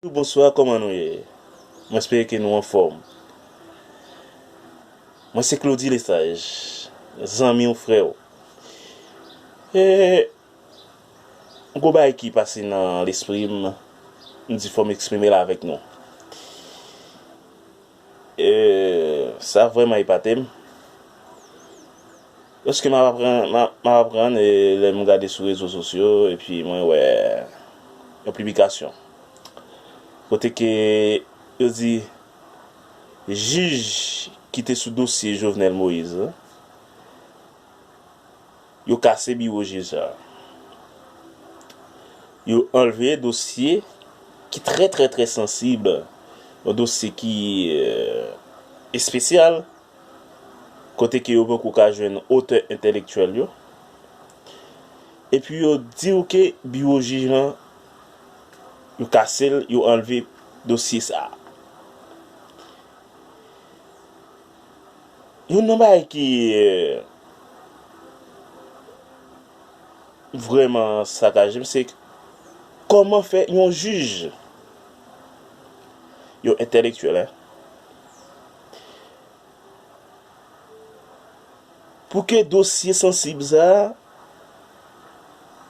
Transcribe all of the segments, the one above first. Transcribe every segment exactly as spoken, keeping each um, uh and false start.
Bonswa, kòman nou ye? Mwen espere ke nou anfòm. Mwen se Claudy Lesage, zanmi w, frè w. E, gwo bagay ki pase nan lespri m, m di fò m eksprime l avèk nou. E, sa vrèman epate m. Paske m ap aprann, m ap, m ap aprann, e, lè m gade sou rezo sosyo, epi mwen wè yon piblikasyon. Kote ke yo di, jij ki te sou dosye Jovenel Moïse, yo kase biwo jij sa. Yo anlve dosye ki trè, trè, trè sansib, yon dosye ki, e, espesyal, kote ke yo poko ka jwenn otè entèlektyèl yo. Epi yo di w ke biwo jij lan, yo kase l, yo anlve dosye sa. Youn nan bagay ki, e, vrèman sakaje m, se kòman fè yon jij, yon entèlektyèl, en, pou ke dosye sansib sa a,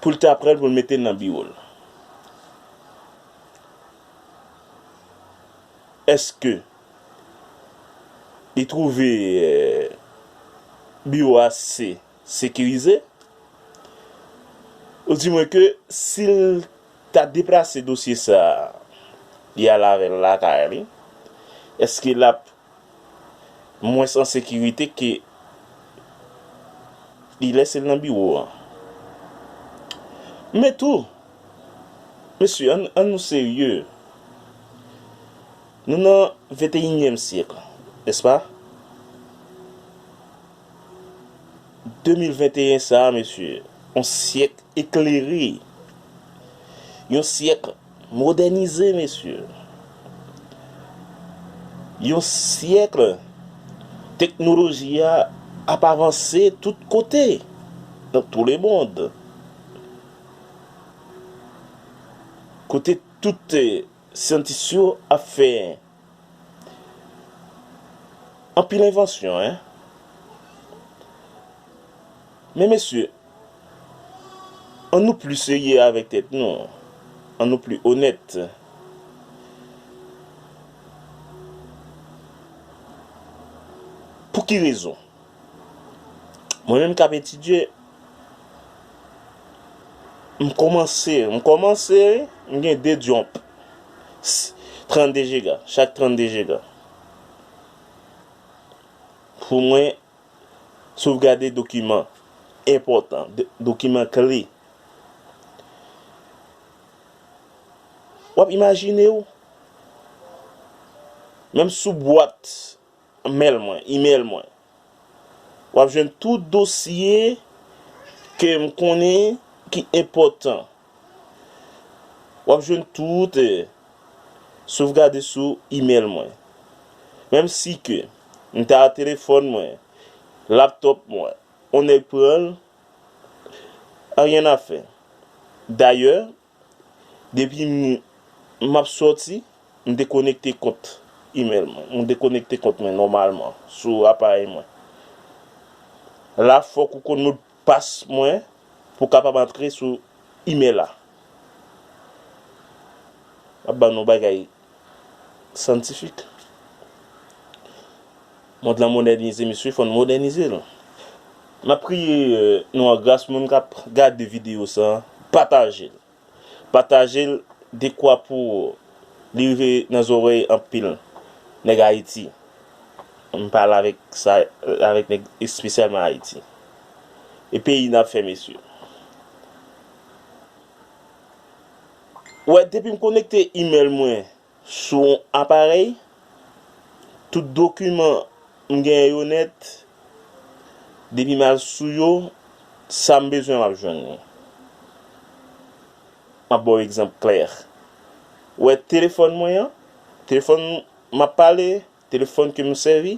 pou l ta pran l, pou l mete l nan biwo l. Èske li twouve, e, biwo a se sekirize? Ou di mwen ke si l ta deplase dosye sa a, li al avè l lakay li, èske l ap mwens an sekirite ke li lèse l nan biwo an? Men tou, mesye, ann, ann nou serye. Nou nan venteyinyèm syèk, nèspa? De mil venteyen sa a, mesye, yon syèk eklere, yon syèk modènize, mesye. Yon syèk teknoloji a ap avanse tout kote, dans tout le monde. Kote tout, e, syantis yo ap fè anpil envansyon, en. Men mesye, ann nou pli serye avèk tèt nou. Ann nou pli onèt. Pou ki rezon? Mwen menm k ap etidye, m kòmanse, m kòmanse, wi, m gen de jump. S-, trannde jega, chak trannde jega. Pou mwen, sovgade dokiman enpòtan, do-, dokiman kle. W ap imajine w, menm sou bwat mèl mwen, imèl mwen, w ap jwenn tout dosye ke m konnen ki enpòtan. W ap jwenn tout, eh, sovgade sou imèl mwen. Menm si ke m ta telefòn mwen, laptòp mwen, on nèg pran l, anyen a fè. Dayè, depi m, m ap sòti, m dekonekte kont imèl mwen. M dekonekte kont mwen nòmalman sou aparèy mwen. La, fòk ou konn modpas mwen pou w kapab antre sou imèl la. M ap ban nou bagay syantifik. Mond lan modènize, mesye, fò n modènize l. M ap priye, eh, nou an gras, moun k ap gade videyo sa, pataje l. Pataje l dekwa pou li rive nan zòrèy anpil nèg Ayiti. M pale avèk sa, avèk nèg espesyalman Ayiti. E peyi n ap fè, mesye. Wè, depi m konekte imèl mwen sou yon aparèy, tout dokiman m genyen yo nèt, depi m al sou yo, sa m bezwen m ap jwenn li. M ap ba w egzanp klè. Wè, telefòn mwen an, telefòn m ap pale, telefòn ke m sèvi,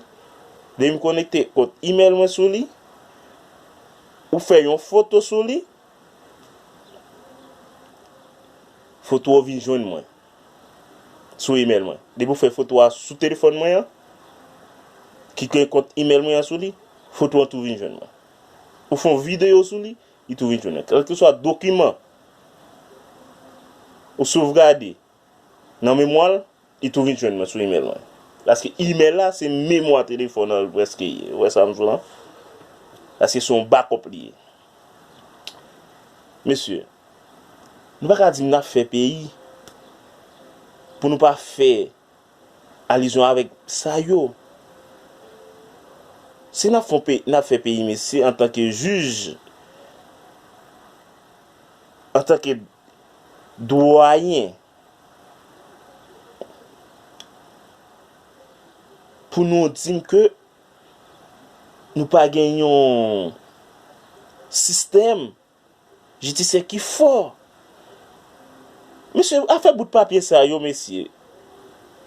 depi m konekte kont imèl mwen sou li, ou fè yon foto sou li, foto a vin jwenn mwen. sou email mwen. Depi w fè foto a sou telefòn mwen an, ki gen kont email mwen an sou li, foto an tou vin jwenn mwen. Ou fè yon videyo sou li, li tou vin jwenn mwen. Kèlkeswa dokiman ou sovgade nan memwa l, li tou vin jwenn mwen sou email mwen. Paske email la, se memwa telefòn nan prèske ye. Ou wè sa m di w lan? Paske se yon backup li ye. Mesye, nou pa ka di m n ap fè peyi pou nou pa fè alizyon avèk sa yo. Si n ap fè, n ap fè peyi, mesye, antanke jij, antanke dwayen, pou nou di m ke nou pa gen yon sistèm jidisyè ki fò. Mesye, afè bout papye sa yo, mesye.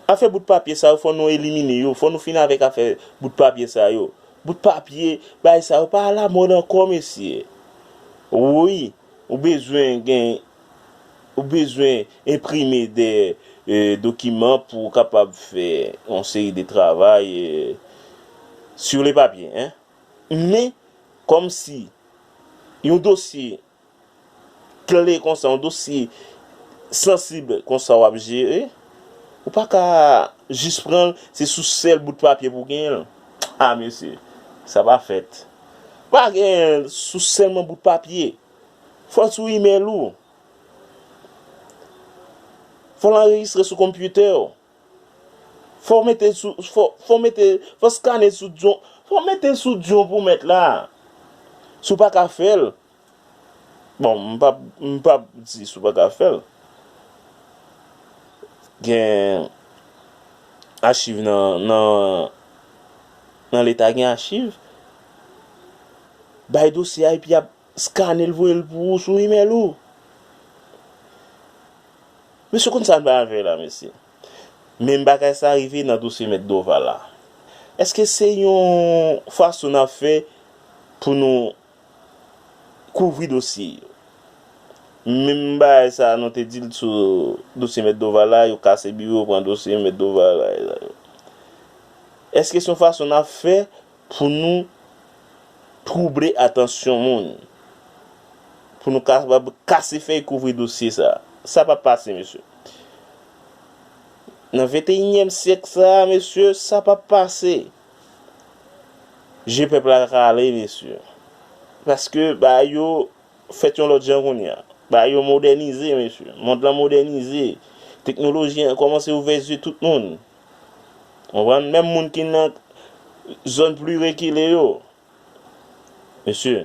Afè bout papye sa yo, fò nou elimine yo. Fò nou fin avèk afè bout papye sa yo. Bout papye, bagay sa yo pa alamòd ankò, mesye. Wi, ou bezwen gen, ou bezwen enprime de, e, dokiman pou w kapab fè yon seri de travay, e, sur le papier, en. Men, kòmsi yon dosye kle konsa, yon dosye sansib konsa w ap jere, ou pa ka jis pran l, se sou sèl bout papye pou w genyen l. A, mesye, sa pa fèt. Pa genyen l sou sèlman bout papye. Fò l sou imèl ou. Fò l anrejistre sou konpitè w. Fò w mete l sou, fò, fò w mete, fò w skane l sou dyon, fò w mete l sou dyon pou mèt la. Si w pa ka fè l, bon, m p ap, m p ap di si w pa ka fè l. Gen achiv nan, nan, nan leta gen achiv. Bay dosye a epi y ap skane l voye l pou ou sou imèl ou. Mesye konn sa n pral fè la, mesye. Menm bagay sa rive nan dosye mèt Doval la. Èske se yon fason n ap fè pou nou kouvri dosye yo? Menm bagay sa nou te di l sou dosye mèt Doval la, yo kase biwo, pran dosye mèt Doval la. Èske se yon fason n ap fè pou nou twouble atansyon moun, pou nou kapab kase fèy kouvri dosye sa. Sa p ap pase, mesye. Nan venteyinyèm syèk sa, mesye, sa p ap pase. Je pèp la kale, mesye. Paske bagay yo fèt yon lòt jan kounye a. Bagay yo modènize, mesye. Mond lan modènize. Teknoloji an kòmanse ouvè zye tout moun. Konprann? Menm moun ki nan zòn pli rekile yo. Mesye,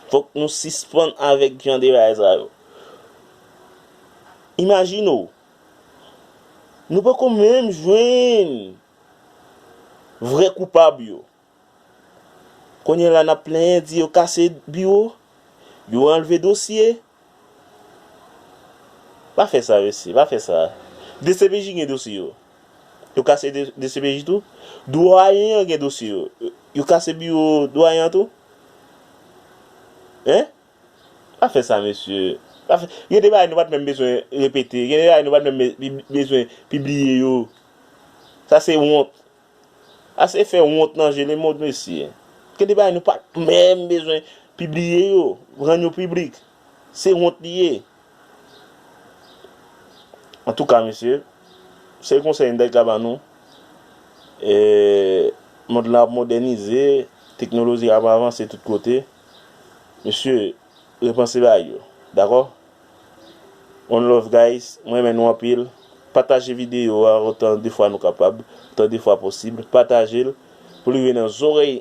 fòk nou sispann avèk jan de bagay sa yo. Imajine w, nou poko menm jwenn vrè koupab yo. Kounye a la n ap plenyen di yo kase biwo, yo anlve dosye. Pa fè sa, mesye, pa fè sa. D C P J gen dosye yo. Yo kase D-, D C P J tou. Dwayen an gen dosye yo. Yo, yo kase biwo dwayen an tou. Hein? Pa fè sa, mesye. Pa fè, gen de bagay nou pa t menm bezwen repete. Gen de bagay nou pa t menm be-, bi-, bezwen pibliye yo. Sa se wont. Ase fè wont nan je lemond, mesye. Gen de bagay nou pa t menm bezwen pibliye yo, rann yo piblik. Se wont li ye. Antouka, mesye, se konsèy m ta ka ba nou. E, mond lan ap modènize, teknoloji ap avanse tout kote. Mesye, repanse bagay yo. Dakò? One love, guys. Mwen renmen nou anpil. Pataje videyo a otan de fwa nou kapab, otan de fwa posib. Pataje l pou li rive nan zòrèy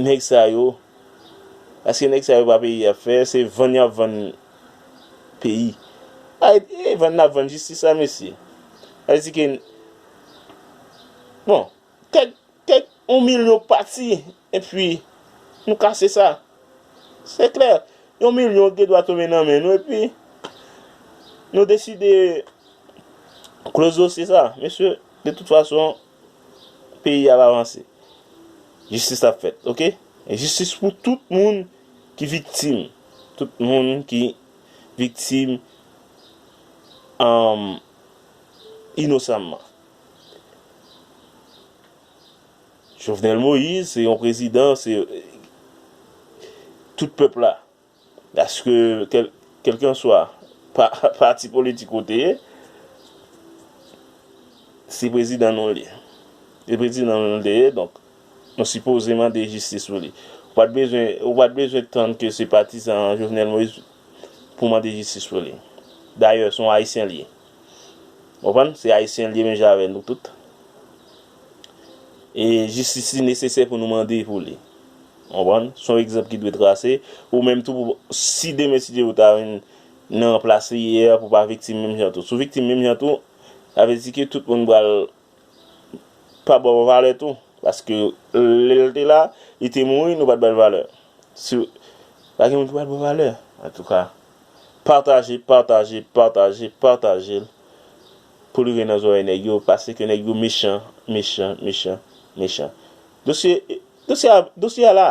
nèg sa yo. Paske nèg sa yo pa peyi y ap fè, se vann y ap vann peyi. Ay, e vann n ap vann jistis la, mesye. Sa vle di ke, bon, kèk, kèk yon milyon pati, epi nou kase sa. Se klè, yon milyon gen dwa tonbe nan men nou, epi nou deside kloze dosye sa. Mesye, de tout fason, peyi a ap avanse. Jistis ap fèt, oke? E jistis pou tout moun ki viktim. Tout moun ki viktim, um, inosamman. Jovenel Moïse se yon prezidan, se tout pèp la. Paske kèl, kèlkanswa pa, pati politik ou te ye, se prezidan nou li ye. Se prezidan nou li ye, donk nou sipoze mande jistis pou li. Ou pa t bezwen, ou pa t bezwen tann ke se patizan Jovenel Moïse pou mande jistis pou li. Dayè, se yon Ayisyen li ye. Konprann? Se Ayisyen li ye menm jan avè nou tout. E jistis li nesesè pou nou mande pou li. Konprann? Se yon egzanp ki dwe trase. Ou menm tou, pou, si demen, si Dye vle, ou ta vin nan plas li ye a, pou pa viktim menm jan tou. Si w viktim menm jan tou, sa vle di ke tout moun pral pa ba w valè tou. Paske lè l te la, li te mouri, nou pa t ba l valè. Si, pa gen moun ki pral ba w valè. Antouka, pataje, pataje, pataje, pataje l. Pou li ret nan zòrèy nèg yo, paske nèg yo mechan, mechan, mechan, mechan. Dosye, dosye a, dosye a la.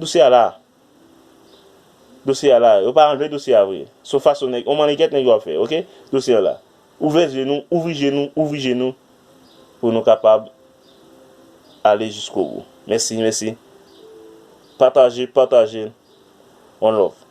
Dosye a la. Dosye a la. Yo pa anlve dosye a vre. Se yon fason nèg, yon manniket nèg yo ap fè, oke? Dosye a la. Ouvè je nou, ouvri je nou, ouvri je nou. Pou nou kapab ale jiskobou. Mèsi, mèsi. Pataje, pataje. One love.